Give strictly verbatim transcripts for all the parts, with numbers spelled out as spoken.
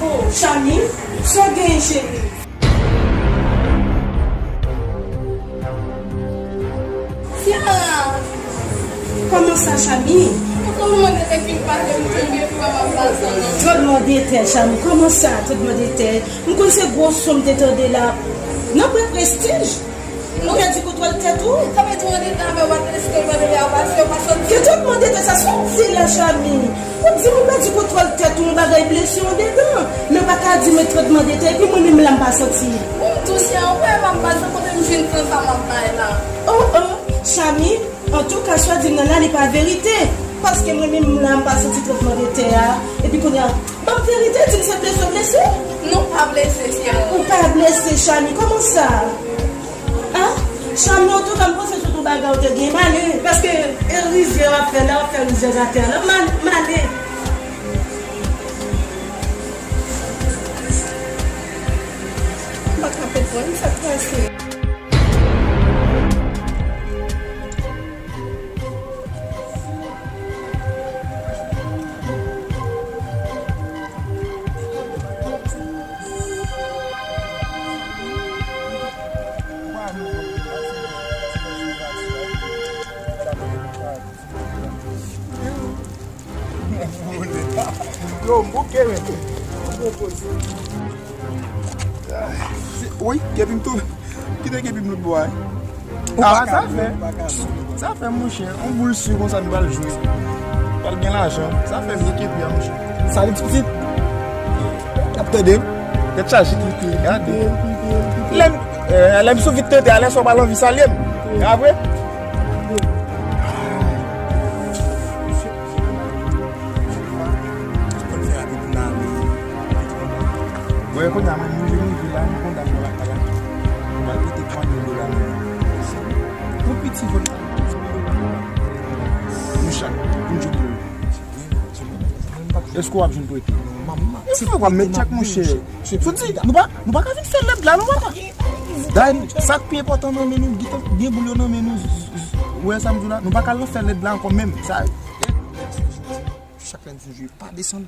Oh, Chami, sa w genyen, cheri? Tiara! Kòman sa, Chami? Kòman mwen te fin pase, m tonbe pou m ap pase, non? Tremblemanntè, Chami, kòman sa, tremblemanntè? M konn se gwo son m te tande la. Nan pran prestij. Ou pèdi kontwòl tèt ou? Sa fè tremblemanntè, sa fè w pa tande si tremblemanntè a pase, w pa santi? Ki tremblemanntè sa, sa w di la, Chami? Ou di m ou pèdi kontwòl tèt ou, yon bagay blese w andedan. Men w pa ka di mwen tremblemanntè, epi mwen menm la m pa santi. Ou m touche an, ou wè m ap pase, kote m jwenn tan sa m ap bay la? Oh, oh, Chami, antouka, sa w di m nan la, li pa verite. Paske mwen menm la, m pa santi tremblemanntè a. Epi kounye a, ban m verite, di m se blese w blese? Non, pa blese, Tiara. Ou pa blese, Chami, kòman sa? A? Chami, antouka, m panse se yon bagay ou te gen, m ale. Paske e rizyè w ap fè la, w ap fè rizyèz atè a la. M al-, m ale. M pa ka konprann sa k pase. Yo, m bouke, men. M pran poz. Woy, kepi m tou. Kite kepi m lòt bò a. Ou pa sa fè. Sa fè, monchè. On boul si konsa nou pral jwe. Pral gen lajan. Sa fè m gen kepi a, monchè. Sa li ti pitit. N ap tande. Tèt chaje. Gade. Lè m, eh, lè m sou vit tete, alè sa w pa anvi salye m. E apre? Konn fè rapid pou n ale. Bon, e kounye a, mwen, nou vin rive la, nou konn dam nan lakay la. Nou pral pote twa mil dola nan men. Pou piti vòt la, nou chak, pou n jwenn pou. Èske w ap jwenn prete? Manman, se w ap met tchèk, monchè. Fò di, nou pa, nou pa ka vin fè lèd la, nou pa ka. Dayè, sa k pi enpòtan nan men nou, gen boul yo nan men nou, z-, z-, ou wè sa m di w la? Nou pa ka al nan fè lèd la ankò menm. Sa, chak lè n fin jwe, pa desann.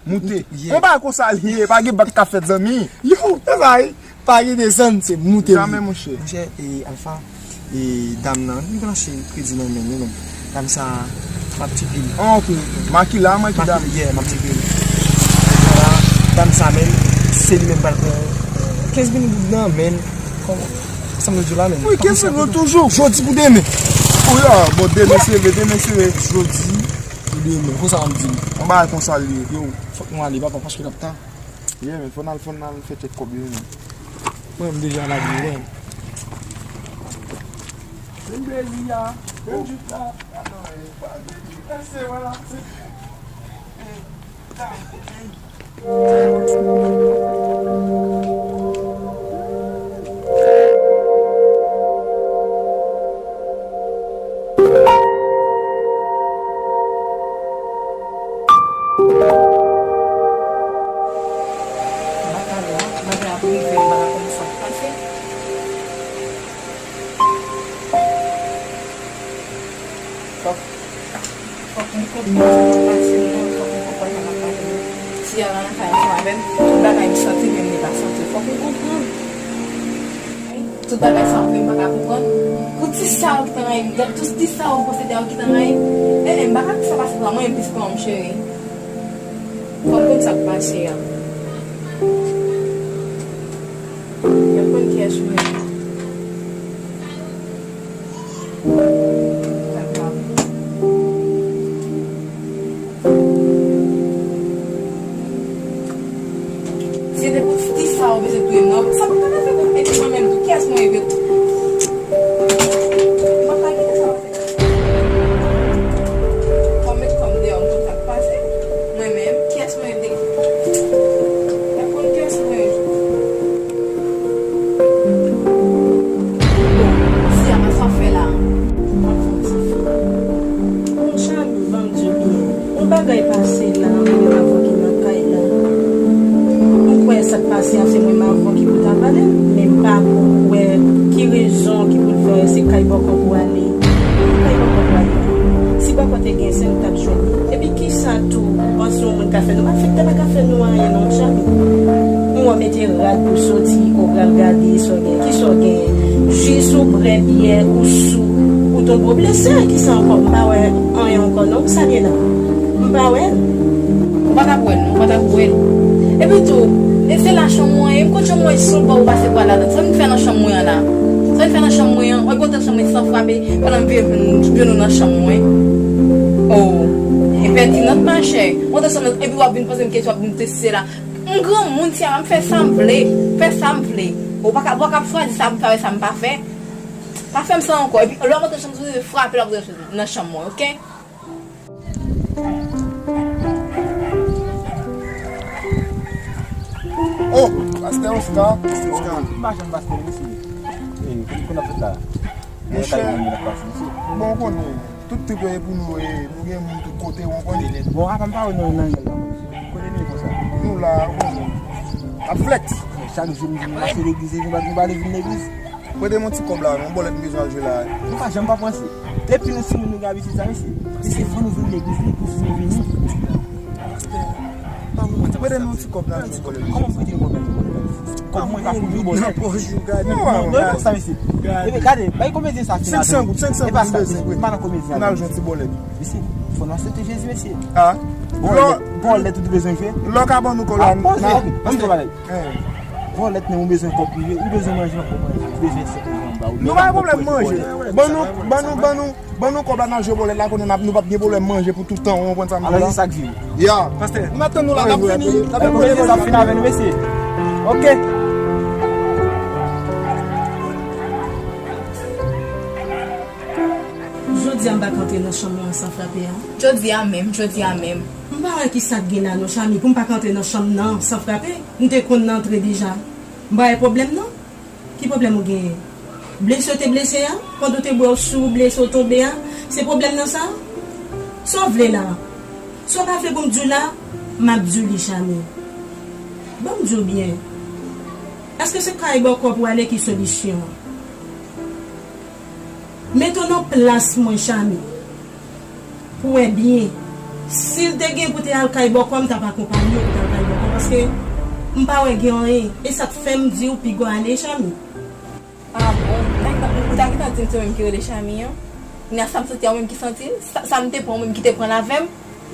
Moute. Yon bagay konsa li ye, pa gen bak k ap fèt, zanmi. Yo, e bay. Pa gen desann, se moute li. Jamè, monchè. Monchè, e, Alpha, e, dam nan, li branche kredi nan men li, non. Dam sa, m ap tcheke li. Ah, ok. Makila, Makila. Maki-, yeah, m ap tcheke li. Dam sa, men, se li menm pral pran kenz mil goud nan men, kòman, sa m di w la, men. Wi, kenz mil goud toujou. Jodi pou demen. Wi, ah, bon, demen sere, demen sere. Jodi pou demen. Konsa w ap di m. Yon bagay konsa li ye, yo. Fòk nou ale, papa, paske l ap ta. Yeah, men fò n al, fò n al fè tchèk kòb yo, men. Mwen, m deja lage, wi. Vin bezi a, vin jis la. Atann, e, pa vin jis la, se wala, se, e, ta, e. Maten an, maten ap rive, m pa ka konn sa k pase. Fòk, fòk m konprann sa k ap pase m nan, fòk m konprann sa k ap pase m nan. Tiara nan kay ansanm avè m, tout bagay m santi, menm li pa santi. Fòk m konprann. Tout bagay sa m fè m pa ka konprann. Pou ti sa ou ki t anrayi m, gad tout ti sa ou posede a ou ki t anrayi m. E, e, m pa ka kite sa pase pou mwen, menm plis pou mwen, cheri. Fòk m konn sa k pase a. Y ap konn kiyès mwen ye. Sa grav. Bagay pase la, mwen menm avè w ki nan kay la. M kwè sa k pase a se mwen menm avè w ki pou ta pale l, men m pa kwè ki rezon ki pou l fè se kay bòkò pou ale. Kay bòkò pou ale. Si bòkò te gen sè, m t ap jwenn li. Epi kisa tou, ou panse yon moun ka fè nou? M ap fè, tèt pa ka fè nou anyen non, Chami. M wè w mete rad pou soti, ou pral gade sa w gen. Kisa w gen? Jis ou bwè byè, ou sou, ou tonbe, ou blese. Kisa ankò? M pa wè anyen ankò non. Sa l ye la? M pa wè l. Ou pa t ap wè l non, ou pa t ap wè l. Epi tou, e se la chanm mwen ye, m konn chanm mwen sou bò ou pase pral ladan. Sa m fè nan chanm mwen an la? Sa m fè nan chanm mwen an? Ou kontan chanm mwen san frape, pandan m veye vin, vin nou nan chanm mwen? Oh, enpètinant machè. Ou kontan chanm mwen, epi w ap vin poze m kesyon, w ap vin teste la. M granmoun, Tiara, m fè sa m vle. M fè sa m vle. Ou pa ka, ou pa ka chwazi sa m fè avèk sa m pa fè. Pa fè m sa ankò. Epi, lè w antre nan chanm, si w frape, lè w antre nan chanm mwen, oke? Oh, pastè Oscar. Oscar. M pa janm pastè, mesye. E, kòman, kòman n ap fè sa? Monchè, bon, ou konnen, tout trip yo e pou nou, e, nou gen moun tout kote, ou konnen. Bon, apa m pa wè nou nan rèl la, kote nou ye konsa? Nou la, ou konnen. Ap flex. Chak jou m di nou mache legliz, e nou pa, nou pa vle vin legliz. Prete m yon ti kòb la, yon bòlèt m bezwen al jwe la. Nou pa janm pa panse. Depi nou timoun nou gen abitid sa, mesye. Mesye, fò nou vin legliz, legliz nou vini. Prete m yon ti kòb la, ti bòlèt. Kòman prete yon bòlèt? Kòb mwen pa pou yon bòlèt. Nan pòch ou, gade. Non, non, non, sa, mesye. Gade. Epi, gade, bay komedyen sa, senk san goud, senk san goud, m bezwen. E pa sa, mesye, pa nan komedyen. N al jwenn ti bòlèt. Mesye, fò nou aksepte Jezi, mesye. Ah. Bòlèt, bòlèt ou te bezwen jwe? Lò ka ban nou kòb la. Ah, poze, ok, poze bagay. Vòlèt, men ou bezwen kòb prive, ou bezwen manje, ou bezwen sèk, ou bezwen ba, ou bezwen... Nou pa gen pwoblèm manje. Ban nou, ban nou, ban nou, ban nou kòb la nan je vòlèt la, konnen n ap, nou p ap gen pwoblèm manje pou tout tan, ou konprann sa m di la? Alò, se sa k di. Ya. Pastè, m ap tann nou la, n ap vini. N ap vini. Sa fin avè nou, mesye. Ok. Jodi a m pa ka antre nan chanm nan san frape a. Jodi a menm, jodi a menm. M pa wè ki sa k gen la non, Chami, pou m pa ka antre nan chanm nan san frape. M te konn antre deja. M pa wè pwoblèm nan. Ki pwoblèm ou genyen? Blese w te blese a? Pandan w te bwè w sou, w blese w tonbe a? Se pwoblèm nan sa? Sa w vle la? Sa w pa vle pou m di w la? M ap di w li, Chami. Ban m di w byen. Èske se kay bòkò pou ale ki solisyon an? Mete w nan plas mwen, Chami, pou w wè byen. Si l te gen pou te al kay bòkò, m t ap akonpanye w pou te al kay bòkò, paske m pa wè gen anyen. E sa k fè m di w piga w ale, Chami. Ah bon, nèg nan, ou ta gentan di m se ou menm ki rele Chami an. Kounye a sa m santi a ou menm ki santi l, sa, sa m te pran ou menm ki te pran l avè m.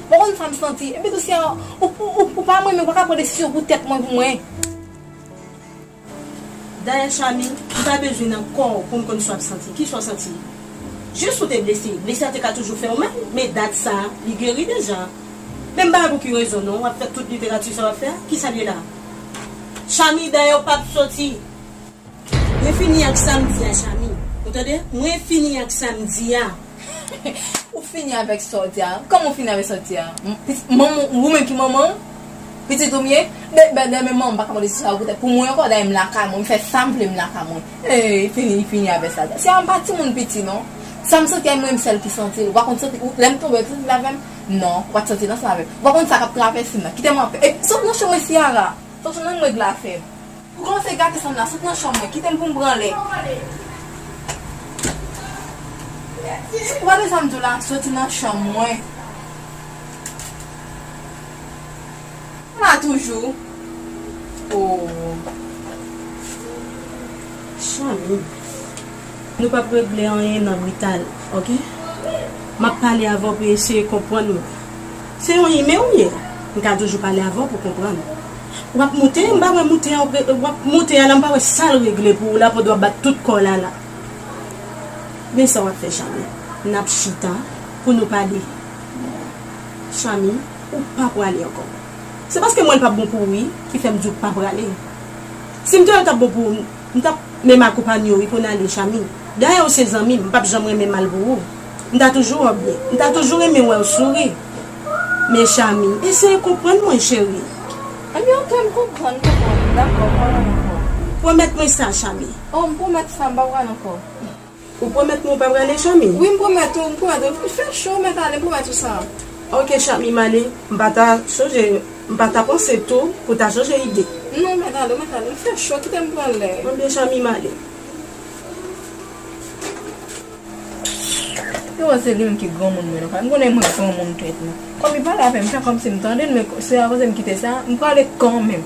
Ou konn sa m santi, epi tou si a, ou, ou, ou, ou pa mwen menm, ou pa ka pran desizyon pou tèt mwen, pou mwen. Dayè, Chami, m pa bezwen nan kò w pou m konn sa w ap santi. Kisa w santi? Jis ou te blese. Blese a te ka toujou fè w mal, men dat sa, li geri deja. Men m pa wè pou ki rezon non, w ap fè tout literati sa w ap fè a. Kisa l ye la? Chami, dayè w p ap soti. Mwen fini ak sa m di a, Chami. Ou tande? Mwen fini ak sa m di a. Ou fini avèk sa w di a? Kòman w fini avèk sa w di a? M-, pit-, manman, ou menm ki manman m? Pitit ou m ye? Dè, dè, dè, men manman m pa ka pran desizyon sa yo poutèt pou mwen ankò, dayè m lakay mwen, m fè sa m vle, m lakay mwen. Ey, fini, fini avèk sa. Si a m pa timoun piti non. Sa m santi a, mwen menm sèl ki santi l. Ou pa konn santi, ou, lè m tonbe, ou te santi l avè m? Non, ou pa t santi l ansanm avè m. Ou pa konn sa k ap travèse m nan. Kite m anpè. E, sot nan chanm mwen, Ciara. Sot nan règ la fè m. Ou kòmanse gate sa m la, sot nan chanm mwen, kite m pou m branle. Ou pa tande sa m di w la, soti nan chanm mwen. Ou la toujou. Oh. Chami. Nou p ap regle anyen nan brital, oke? M ap pale avè w pou eseye konprann mwen. Se yon imen ou ye. M ka toujou pale avè w pou konprann. W ap moute, m pa wè moute a, w ap moute a la, m pa wè sa l regle pou ou la pandan w ap bat tout kò w la la. Men sa w ap fè, Chami. N ap chita pou nou pale. Chami, ou pa prale ankò. Se paske m wè l p ap bon pou ou wi, ki fè m di w pa prale. Si m te wè l t ap bon pou ou, m t ap menm akonpanye w wi pou n ale, Chami. Dayè ou se zanmi m, m p ap janm renmen mal pou ou. M ta toujou wè w byen. M ta toujou renmen wè w souri. Men Chami, eseye konprann mwen, cheri. Ebyen, oke, m konprann, m konprann. Dakò, m pa pral ankò. Pwomèt mwen sa, Chami. Oh, m pwomèt sa, m pa pral ankò. Ou pwomèt mwen ou pa prale, Chami? Wi, m pwomèt ou, m pwomèt ou. Fè cho, mèt ale, m pwomèt ou sa. Ok, Chami, m ale. M pa ta chonje, m pa ta panse tou pou ta chanje ide. Non, mèt ale, mèt ale. M fè cho, kite m prale. Ebyen, Chami, m ale. Yo wè se li menm ki granmoun mwen nan kay. M konnen mwen granmoun tèt mwen. Kòm li pale avè m, fè kòmsi m tande l, men se akoz m kite sa, m prale kanmenm.